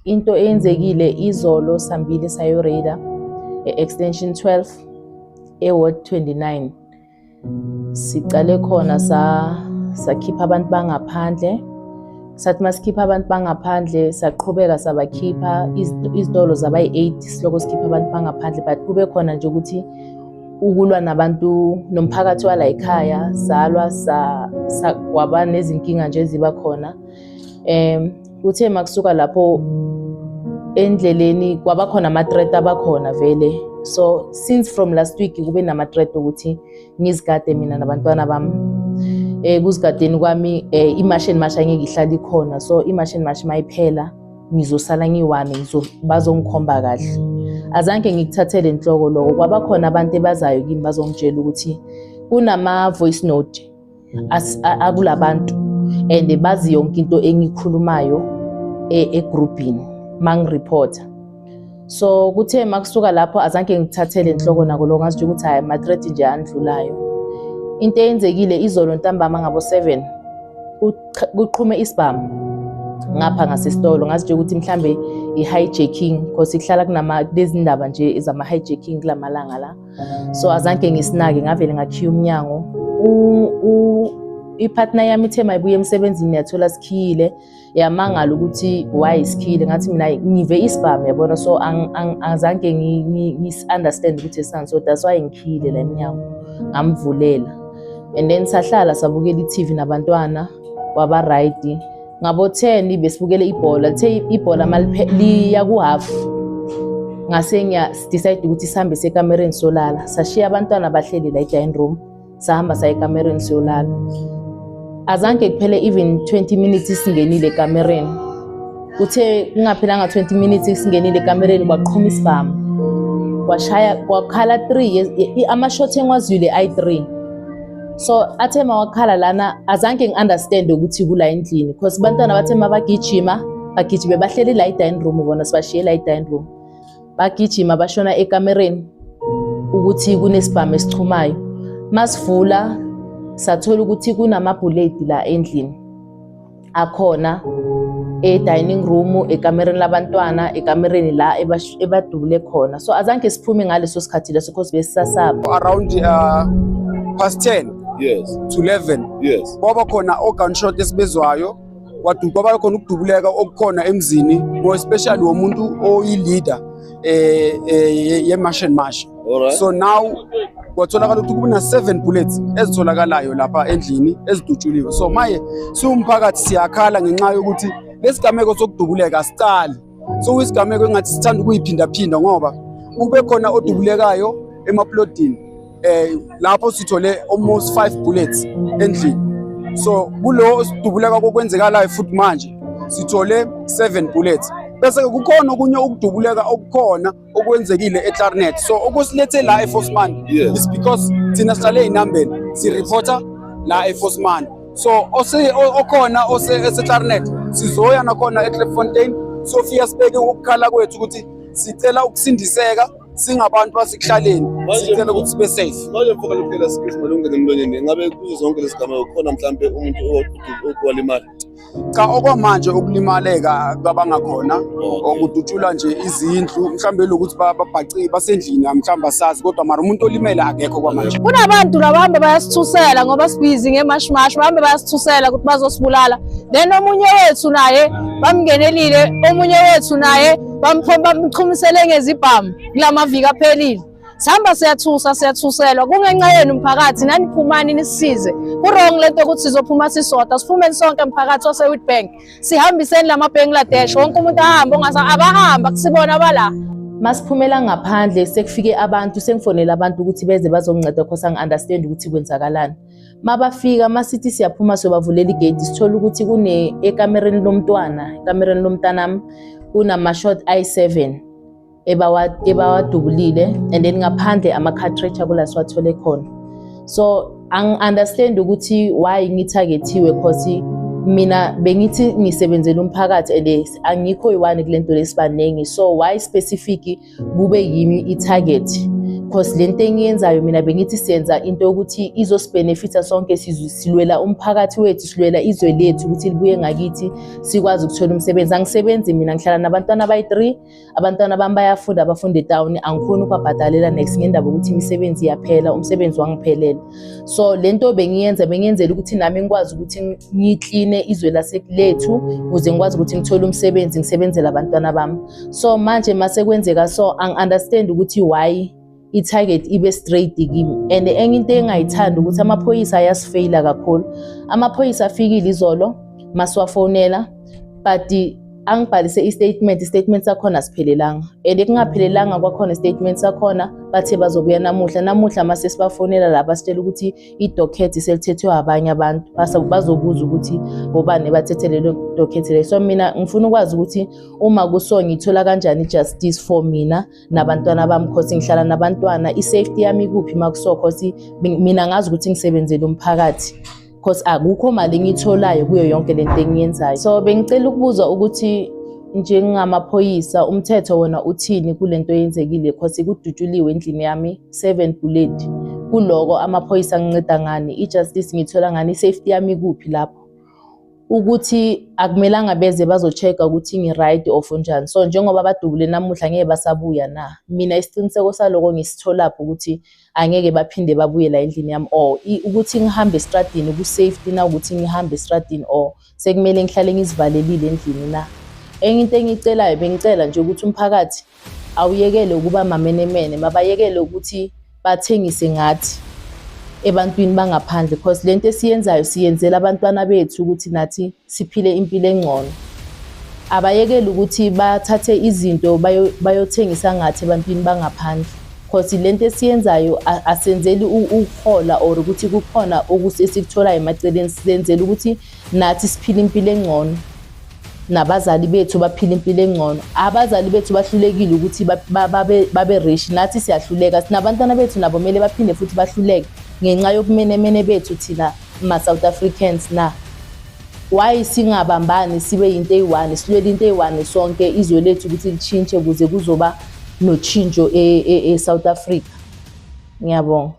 Into eyenzekile izolo, sambili sayo-raida e-extension 12 e-ward 29. Sicale khona sakhipha abantu bangaphandle. Sathi masikhipha abantu bangaphandle, saqhubeka sabakhipha izitolo zabayi-8, siloko sikhipha abantu bangaphandle, but kube khona nje ukuthi ukulwa nabantu nomphakathi wala ekhaya, salwa kwaba nezinkinga nje eziba khona. Kuthe makusuka lapho endleleni kwaba khona ama-threat abakhona vele. So since from last week kube nama-threat ukuthi ngizigade mina nabantwana bami. Kuzigadeni kwami, i-March and March angeke ihlale ikhona, so i-March and March mayiphela ngizosala ngiyi-one, bazongikhomba kahle. Azange ngikuthathele enhloko lokho. Kwaba khona abantu ebazayo kimi bazongitshela ukuthi kunama-voice note akulabantu and bazi yonke into engikhulumayo egrupini mangireporta. So kuthe makusuka lapho azange ngithathele enhloko nako lokho, ngazi ukuthi hhayi, ama-threat nje andlulayo. Into eyenzekile izolo ntambama ngabo-7, kuqhume isibhamu ngapha ngasesitolo. Ngazi nje ukuthi mhlambe i-hijacking, because kuhlala kunama lezi ndaba nje zama-hijacking kulamalanga la. So azange ngisinake, ngavele ngakhiya umnyango. I-partner yami ithe mayibuye emsebenzini yathola sikhiyile, yamangala ukuthi why sikhiyile. Ngathi mina ngive isibhamu, yabona, so azange ngisi-understand ukuthi esani, so that's why ngikhiyile la emnyango. Ngamvulela and then sahlala sabukela i-TV nabantwana, kwaba right. Ngabo 10 besibukele ibhola. Lithe ibhola liya ku-half, ngase ngiya decide ukuthi sihambe sekamereni solala. Sashiya abantwana bahleli la e-dining room, sahamba saya ekamereni siyolala. Azange kuphele even 20 minutes singenile ekamereni, kuthe kungaphelanga 20 minutes singenile ekamereni, kwaqhuma isibhamu, kwashaya, kwakhala 3 ama-shot engiwazwile ayi-3. So athe mawakhala lana, azange ngi-understand ukuthi kula endlini, because bantwana bathe mabagijima, bagijime bahleli la e-dining room bona, sibashiye la e-dining room, bagijima bashona ekamereni ukuthi kunesibhamu esichumayo. Masivula sathola ukuthi kunamabhuledi la endlini akhona e-dining room, ekamereni labantwana, ekamereni la ebadubule khona. So azange siphume ngaleso sikhathi leso because besisasaba. Around past 10 to 11 kwaba khona o-gunshot esibezwayo, kwaba khona ukudubuleka okukhona emzini, more especially womuntu oyi-leader ye-March and March. So now kwatholakala ukuthi kuna 7 bullets ezitholakalayo lapha endlini ezidutshuliwe. So maye siwumphakathi siyakhala ngenxa yokuthi lesigameko sokudubuleka asicali, so isigameko engathi sithanda ukuyiphindaphinda, ngoba kube khona odubulekayo emaplotini lapho sithole almost 5 bullets endlini. So kulo sidubuleka kokwenzekalayo futhi manje sithole 7 bullets, bese kukhona okunye ukudubuleka okukhona okwenzekile eClarinet. So okusilethe la eFosman is because thina sihlale ey'nambeni, sireporta la eFosman. So okhona eseClarinet, sizoya nakhona eClipfontein, sofika sibeke ukukhala kwethu ukuthi sicela ukusindiseka singabantu basekuhlaleni, sicela ukuthi sibe safe. Manje mfoka Luphela, excuse malungene emlonyeni, ngabe kuzo zonke lezi gameko khona mhlampe umuntu owalimala? Cha, okwamanje ukulimaleka kwabangakhona, okudutshulwa nje izindlu, mhlawumbe lokuthi babhacile basendlini, mhlawumbe asazi, kodwa mara umuntu olimele akekho kwamanje. Kunabantu la bahambe bayasithusela ngoba sibhizi nge-March March, bahambe bayasithusela ukuthi bazosibulala. Then omunye wethu naye bamngenelile, omunye wethu naye bamchumisele ngezibhamu kula maviki aphelile. Sihamba siyathusa, siyathuselwa kungenxa yenu mphakathi. Nani phumani nisisize. Ku-wrong lento yokuthi sizophuma sisodwa. Siphumeni sonke, mphakathi wase-Witbank, sihambiseni lama-Bangladesh, wonke umuntu ahambe, ongasa abahamba kusibona abala. Masiphumela ngaphandle sekufike abantu, sengifonela abantu ukuthi beze bazonginceda cause angi-understand ukuthi kwenzakalani. Mabafika, masithi siyaphuma siyobavulela igate, sithola ukuthi kune ekamereni lomntwana, ekamereni lomntanami kunama-shot ayi-7 ebawadubulile, and then ngaphandle ama-cartridge akula siwathole khona. So angi-understand ukuthi why ngi-targethiwe, cause mina bengithi ngisebenzela umphakathi and angikho yi-one kule nto lesibaningi, so why specific kube yimi i-target? Cause lento engiyenzayo mina bengithi siyenza into yokuthi izosibenefitha sonke, silwela umphakathi wethu, silwela izwe lethu ukuthi libuye ngakithi, sikwazi ukuthola umsebenzi. Angisebenzi mina, ngihlala nabantwana abayi-3. Abantwana bami bayafunda, abafunda etawuni. Angikhoni ukubabhadalela next ngendaba ukuthi imisebenzi iyaphela, umsebenzi wangiphelela. So lento bengiyenza, bengiyenzela ukuthi nami ngikwazi ukuthi ngikline izwe lethu ukuze ngikwazi ukuthi ngithole umsebenzi, ngisebenzele abantwana bami. So manje mase kwenzeka so, angi-understand ukuthi why i-target ibe straight kimi. And enye into engayithandi ukuthi amaphoyisa ayasifeyila kakhulu. Amaphoyisa afikile izolo masiwafonela, but angibhalise i-statement, i-statement sakhona siphelelanga, and kungaphelelanga kwakhona i-statement sakhona, bathe bazobuya namuhla. Namuhla mase sibafonela la, basitshela ukuthi i-docket selithethwe abanye abantu, bazobuza ukuthi bobani bathethe lelo docket leyo. So mina ngifuna ukwazi ukuthi uma kuso, ngithola kanjani i-justice for mina nabantwana bami? Cause ngihlala nabantwana, i-safety yami ikuphi makuso? Cause mina ngazi ukuthi ngisebenzele umphakathi, cause akukho mali engiyitholayo kuyo yonke lento engiyenzayo. So bengicela ukubuza ukuthi njengamaphoyisa, umthetho wona uthini kulento eyenzekile? Cause kudutshuliwe endlini yami, 7 bullet. Kuloko amaphoyisa anginceda ngani? I-justice ngiyithola ngani? I-safety yami ikuphi lapho? Ukuthi akumelanga beze bazo-check-a ukuthi ngi-right or njani? So njengoba badubule namuhla, ngeke basabuya na? Mina isiqiniseko saloko ngisitholaphi ukuthi angeke baphinde babuye la endlini yami? Or ukuthi ngihambe estradini ku-safety na, ukuthi ngihambe estradini, or sekumele ngihlale ngizivalelile endlini na? Enye into engiyicelayo, bengicela nje ukuthi umphakathi awuyekele ukuba mamenemene, mabayekele ukuthi bathengise ngathi ebantwini bangaphandle, because lento esiyenzayo siyenzela abantwana bethu ukuthi nathi siphile impilo engcono. Abayekele ukuthi bathathe izinto bayothengisa ngathi ebantwini bangaphandle, because lento esiyenzayo asenzeli ukuhola or ukuthi kukhona esikutholayo emaceleni. Senzela ukuthi nathi siphile impilo engcono, nabazali bethu baphile impilo engcono. Abazali bethu bahlulekile ukuthi babe rich, nathi siyahluleka. Sinabantwana bethu, nabo kumele baphinde futhi bahluleke ngenxa yobumenemene bethu thina ma-South Africans na? Why singabambani, sibe yinto eyi-one, silwele into eyi-one sonke, izwe lethu ukuthi litshintshe, ukuze kuzoba notshintsho e-South Africa? Ngiyabonga.